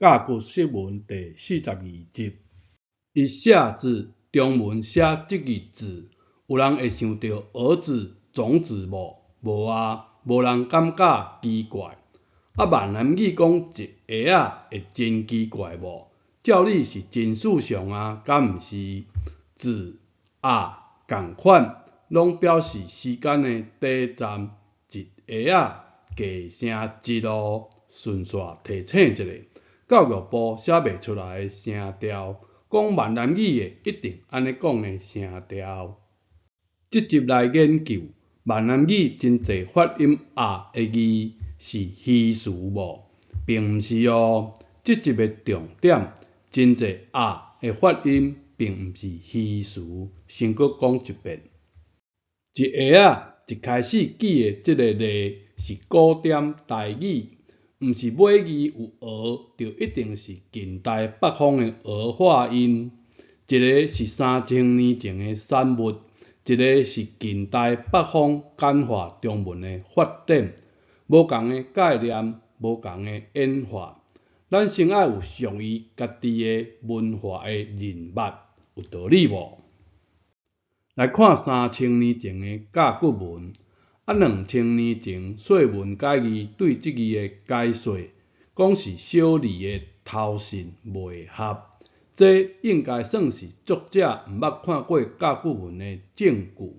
甲骨釋文第42集，一下子中文寫這个字，有人會想著兒子、種子無？無啊，無人感覺奇怪。啊，閩南語講一下仔會真奇怪無？照理是真事常啊，敢毋是？子、啊仝款，攏表示時間的短暫，一下仔加聲一囉。順紲提醒一下，教育部寫袂出來的聲調，講閩南語的一定按呢講的聲調。這集來研究閩南語真濟發音啊的字是虛詞無？並毋是哦。這集的重點，真濟啊的發音並毋是虛詞。先閣講一遍，一下仔一開始記的這個例是古典台語。毋是尾字有蚵，就一定是近代北方的兒化音。一个是3000年前的產物，一个是近代北方簡化中文的發展，無仝的概念，無仝的演化。咱先愛有屬於家己的文化的認捌，有道理無？來看三千年前的甲骨文。啊，2000年前《說文解字》對這字的解說，講是小字的頭信袂合，這應該算是作者毋捌看過甲骨文的證據。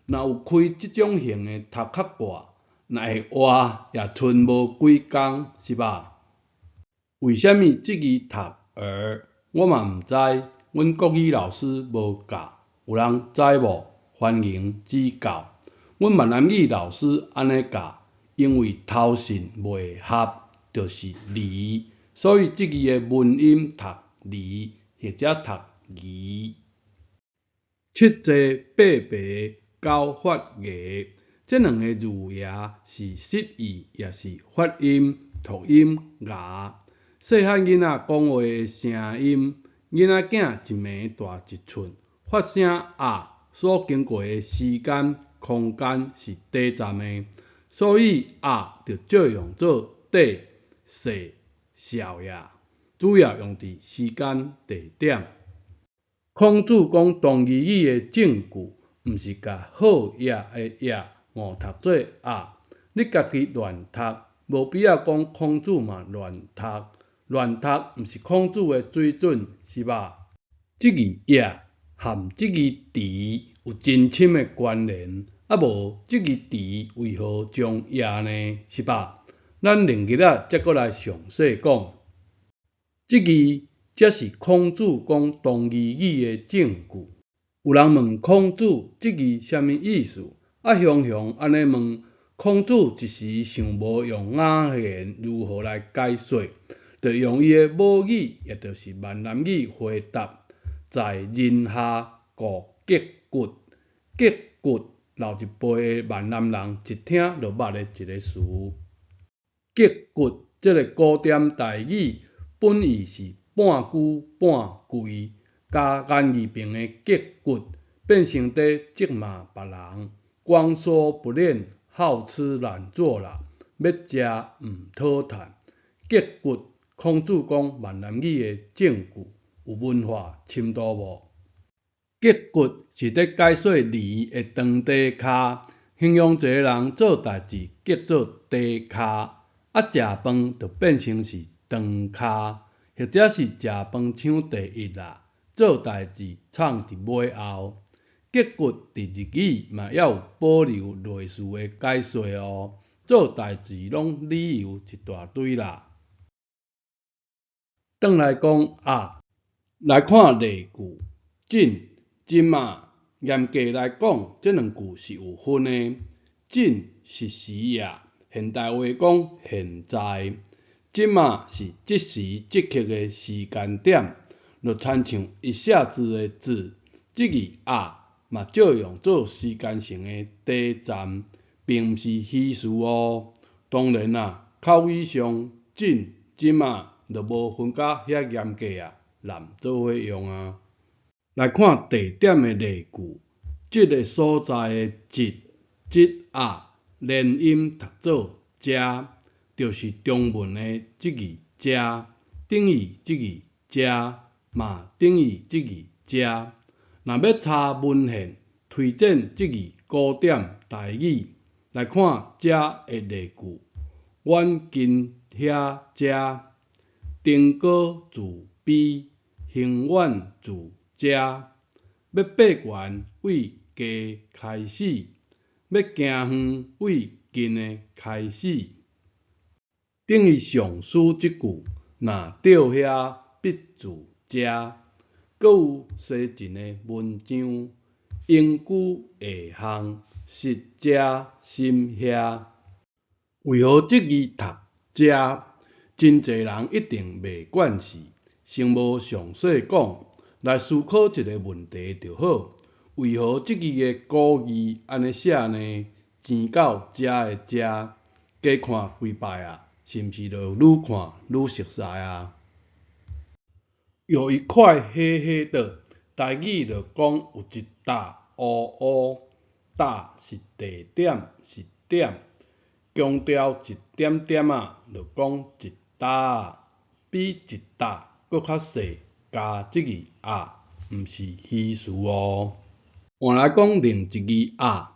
若有開這種型的頭殼蓋，若會活也賰無幾工，是吧？為啥物這字讀兒？我嘛毋知，阮國語老師無教，有人知無？歡迎指教。阮閩南語老師按呢教，因為頭信袂合，就是離，所以這字的文音讀離或者讀離。七坐八爬九發芽，這兩个字牙是釋義，抑是發音讀音牙。細漢囡仔講話的聲音，囡仔囝一暝大一寸，發聲啊所經過的時間、空間是短暫的，所以啊就借用做短、細、少呀，主要用佇時間、地點。孔子講同義語的證據，毋是共好額的額誤讀做鴨，你家己亂讀，無必要講孔子嘛亂讀，亂讀毋是孔子的水準，是吧？這字額和這字池有真深的關聯，啊無這字池為何將額呢？是吧？咱另日仔才閣來詳細講。這字才是孔子講同義語的證據。有人問孔子這字啥物意思？啊，雄雄按呢問，孔子一時想無用雅言如何來解說，就用伊的母語，也就是閩南語回答：在人下故結骨，結骨老一輩的閩南人一聽就捌的一个詞。結骨這个古典台語本意是半龜半龜，加言字旁的結骨，變成佇責罵別人，光說不練，好吃懶做啦，欲食毋討趁。結骨，孔子講閩南語的證據，有文化深度無？結骨是佇解說離的長短跤，形容一個人做代誌結做短跤，啊食飯就變成是長跤，或者是食飯搶第一啦，做代誌藏佇尾後。結骨佇日語嘛猶有保留類似的解說哦，做代誌攏理由一大堆啦。轉來講啊，來看例句，這、這馬，嚴格來講，這兩句是有分的。這是時也，現代話講現在。這馬是這時這刻的時間點，就親像一下子的子，這字啊嘛照樣做時間性的短暫，並毋是虛詞哦。當然啦，口語上這、這馬就無分甲遐嚴格啊，濫做伙用啊。來看地點的例句，這个所在的這、這啊連音讀做遮，就是中文的這字遮。等於這字遮，嘛等於這字遮。若欲查文獻，推薦這字古典台語來看遮的例句：阮近遐遮，登高自卑，行遠自遮。欲爬懸對低開始，欲行遠對近的開始。等於尚書這句：若著遐必自遮。閣有西晉的文章，應居下項，實遮心遐。為何這字讀遮？真濟人一定袂慣勢，先無詳細講，來思考一个問題就好。為何這字的古字按呢寫呢？錢到遮的遮，加看幾擺啊，是毋是就愈看愈熟似啊？有一塊黑黑的，台語就講有一搭烏烏，搭是地點是點，強調一點點仔，就講一搭仔，比一搭閣較細，加這字仔，毋是虛詞哦。換來講另一字鴨，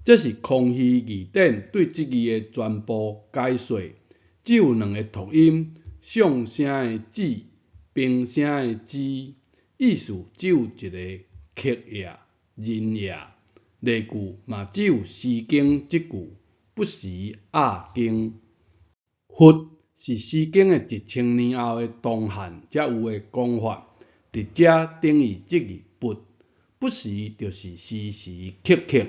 這是康熙字典對這字的全部解說，只有兩个讀音，上聲的子，平聲的之，意思只有一个客也、人也。例句嘛只有《詩經》這句，不時鴨經。佛是《詩經》的1000年後的東漢才有的講法，佇遮等於這字不，不時就是時時刻刻，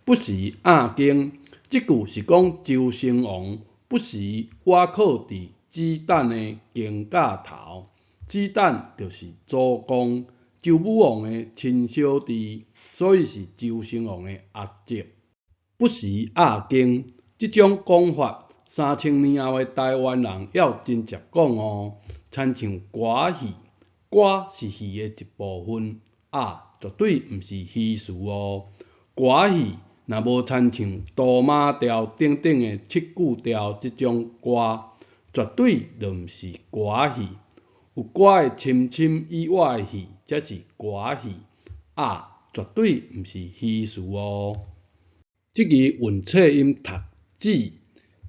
不時鴨經。這句是講周成王不時倚靠佇子產的肩胛頭，子產就是祖公，周武王的親小弟，所以是周成王的阿叔。不時鴨經這種講法，3000年後的台灣人猶真捷講哦。親像歌戲，歌是戲的一部分，鴨絕對毋是虛詞哦。歌戲若無親像刀馬調等等的七句調這種歌，絕對就毋是歌戲。有歌的深深以外的戲才是歌戲，鴨絕對毋是虛詞哦。這字韻切音讀子，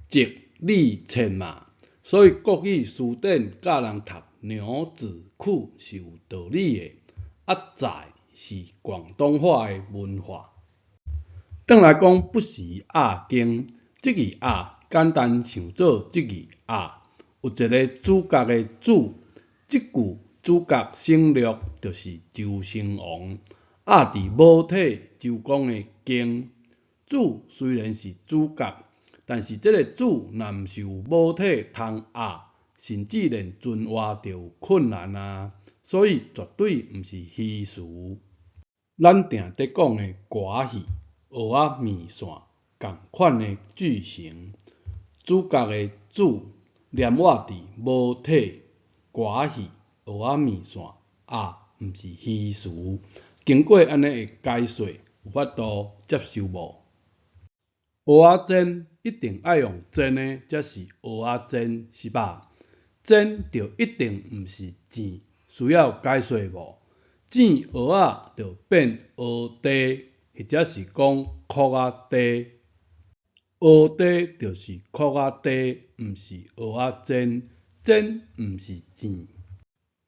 直理切嘛，所以國語辭典教人讀牛仔褲是有道理的。啊，在是廣東話的文化。轉來講不時鴨經，這字鴨簡單想做這字鴨，有一个主角的主，這句主角省略就是周成王，鴨佇母體周公的肩。主雖然是主角，但是這个主若毋是有母體通鴨，甚至連存活都有困難啊！所以絕對毋是虛詞。咱定佇講的歌戲、蚵仔麵線仝款的句型，主角的主連倚佇母體，歌戲、蚵仔麵線鴨毋是虛詞。經過按呢的解說，有法度接受無？蚵仔煎一定愛用煎的才是蚵仔煎，是吧？煎就一定毋是煎，需要解說無？煎蚵仔就變蚵嗲，或者是講炕仔嗲。蚵嗲就是炕仔嗲，毋是蚵仔煎，煎毋是煎。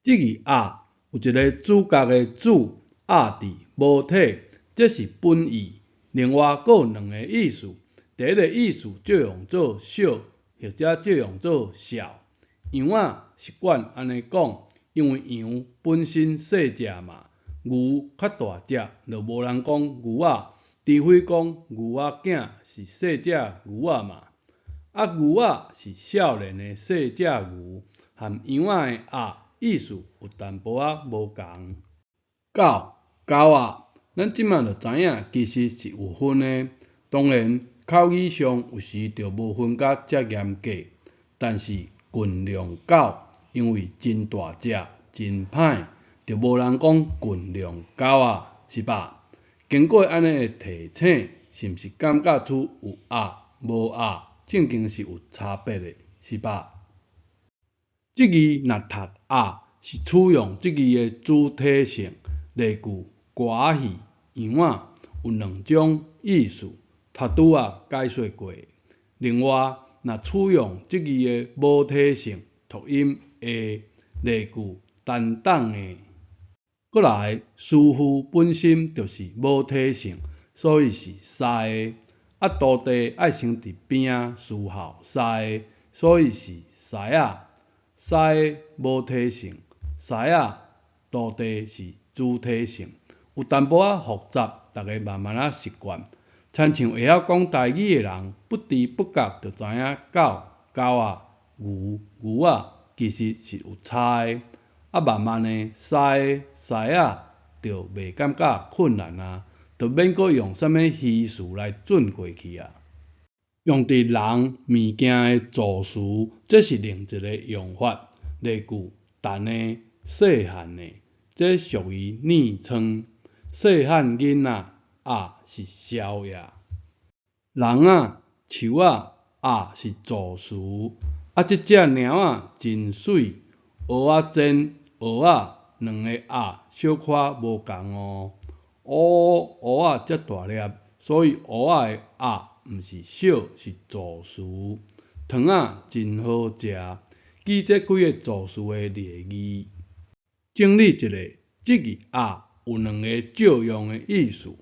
這字鴨有一个主角的主，鴨佇母體，這是本意。另外閣有兩个意思，第一个意思借用做小，或者借用做少。羊仔習慣按呢講，因為羊本身細隻嘛，牛較大隻，就無人講牛仔，除非講牛仔囝是細隻牛仔嘛。啊，牛仔是少年的細隻牛，和羊仔的鴨意思有淡薄仔無仝。狗，狗仔，咱這馬就知影其實是有分的，當然口語上有時就無分甲遮嚴格，但是馴良狗因為真大隻、真歹，就無人講馴良狗仔，是吧？經過按呢的提醒，是毋是感覺出有鴨無鴨，正經是有差別的，是吧？這字若讀仔，是使用這字的主體性，例句歌仔戲樣仔有兩種意思，頭拄仔解說過。另外，若使用這字的母體性，讀音會，例句擔當的。閣來，師傅本身就是母體性，所以是師的。啊，徒弟愛先佇邊仔侍候師的，所以是師仔。師的母體性，師仔徒弟是主體性，有淡薄仔複雜，逐家慢慢仔習慣。親像會曉講台語的人，不知不覺就知影狗、狗仔、牛、牛仔，其實是有差的。啊，慢慢的，師的、師仔就袂感覺困難啊，就免閣用啥物虛詞來轉過去啊。用佇人、物件的助詞，這是另一个用法。例句：陳的、細漢的，這屬於昵稱。細漢囡仔，仔是痟野。人仔、樹仔，仔是助詞。啊，這隻貓仔真媠。蚵仔煎、蚵仔，兩个仔小可無仝哦。烏蚵仔遮大粒，所以蚵仔的仔毋是小，是助詞。糖仔真好食。記這幾个助詞的例字。整理一下，這字仔有兩个借用的意思。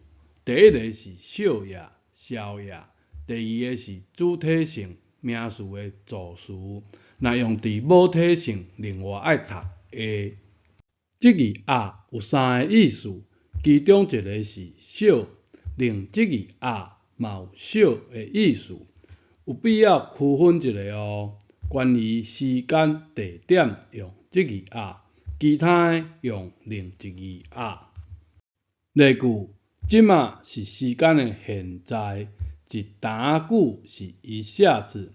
第一个是小野、痟野，第二个是主體性名詞的助詞。若用佇母體性，另外愛讀的。這字仔有三个意思，其中一个是小，另這字仔嘛有小的意思，有必要區分一下哦。關於時間、地點用這字仔，其他的用另一字仔。例句：這馬是時間的現在，一澹仔久是一下子，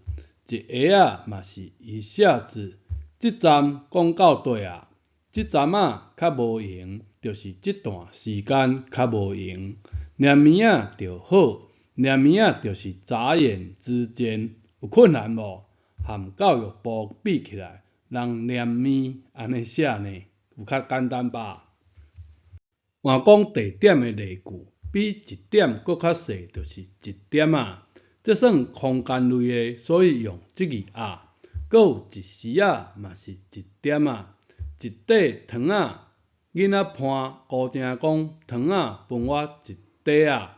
一下仔嘛是一下子。這站講到佗啊，這陣仔較無閒，就是這段時間較無閒。念耳仔就好，念耳仔就是眨眼之間，有困難無？和教育部比起來，人念耳按呢寫呢，有較簡單吧？換講地點的例句，比一點閣較細，就是一點仔。這算空間類的，所以用這字仔。閣有一絲仔嘛是一點仔，一塊糖仔，囡仔伴姑丈講糖仔分我一塊仔，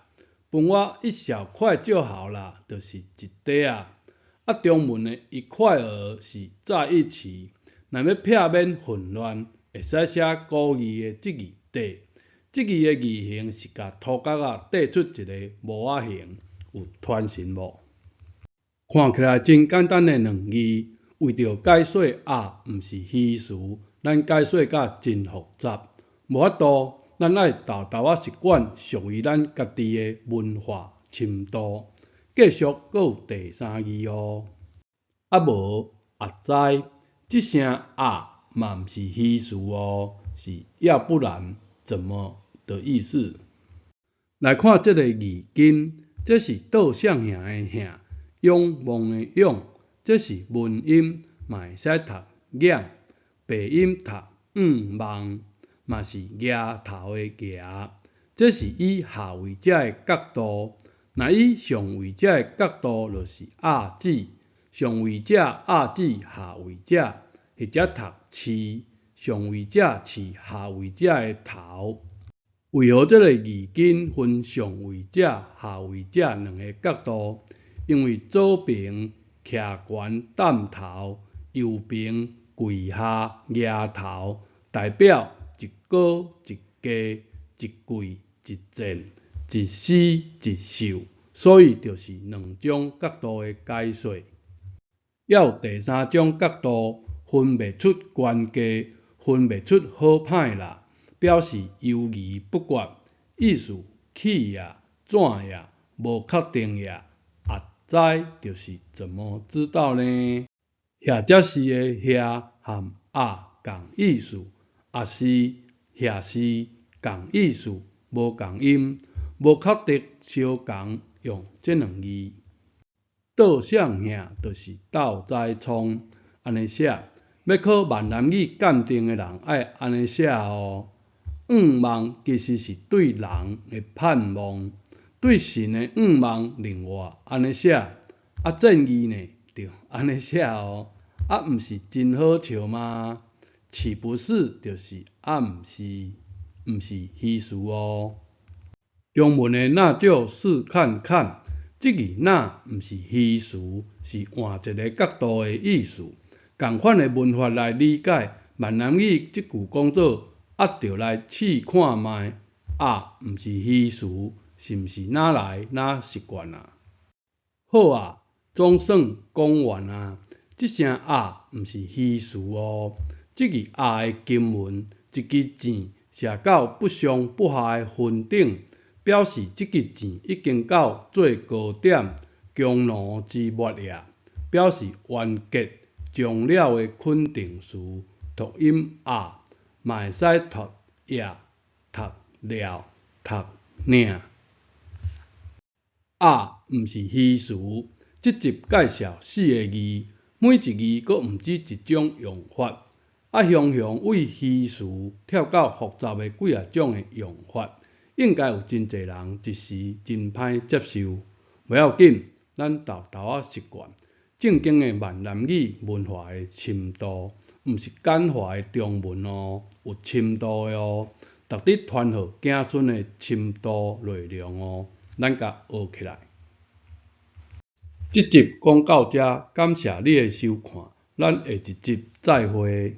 分我一小塊就好啦，就是一塊仔。啊，中文的一塊兒是在一起，若欲避免混亂，會使寫古字的這字塊。這字的字形是共塗角仔塊出一个帽仔形，有傳神無？看起來真簡單的兩字，為著解說仔毋是虛詞，咱解說甲真複雜，無法度，咱愛沓沓仔習慣屬於咱家己的文化深度。繼續閣有第三字哦。啊無，啊知，這聲啊嘛毋是虛詞哦，是要不然怎麼的意思。來看這个字根，這是倒向向的向，仰望的仰，這是文音，嘛會使讀仰，白音讀向望，嘛是額頭的額。這是以下位者的角度，若以上位者的角度，就是鴨子。上位者鴨子，下位者或者讀飼，上位者飼下位者的頭。為何這个字根分上位者、下位者兩个角度？因為左爿徛懸擔頭，右爿跪下額頭，代表一高一低，一貴一賤，一施一受，所以就是兩種角度的解說。猶有第三種角度，分袂出懸低，分袂出好歹啦，表示猶豫不決，意思去也、怎也、無確定也。啊知就是怎麼知道呢？或者是的遐和啊仝意思，抑是遐是仝意思，無仝音，無確定相仝用這兩字。倒向向就是斗在創，按呢寫，欲考閩南語鑑定的人愛按呢寫哦。向望其實是對人的盼望，對神的向望，另外按呢寫，啊正義呢，著按呢寫哦，啊毋是真好笑嗎？豈不是就是暗示，毋是虛詞哦。中文的那就試看看，這字那毋是虛詞，是換一个角度的意思。仝款的文法來理解，閩南語這句講做啊，著來試看覓，啊，毋是虛詞，是毋是哪來哪習慣啊？好啊，總算講完啊。這聲啊毋是虛詞哦。這字啊的經文，一支箭射到不上不下的雲頂，表示這支箭已經到最高點，強弩之末也，表示完結終了的肯定詞，讀音啊，嘛會使讀也、讀了、讀領。啊，毋是虛詞。這集介紹四个字，每一字閣毋止一種用法。啊，雄雄為虛詞跳到複雜的幾仔種的用法，應該有真濟人一時真歹接受。無要緊，咱沓沓仔習慣。正經的閩南語文化的深度，毋是簡化的中文哦，有深度的哦。值得傳予子孫的深度內容哦，咱共學起來。這集講到遮，感謝你的收看，咱下一集再會。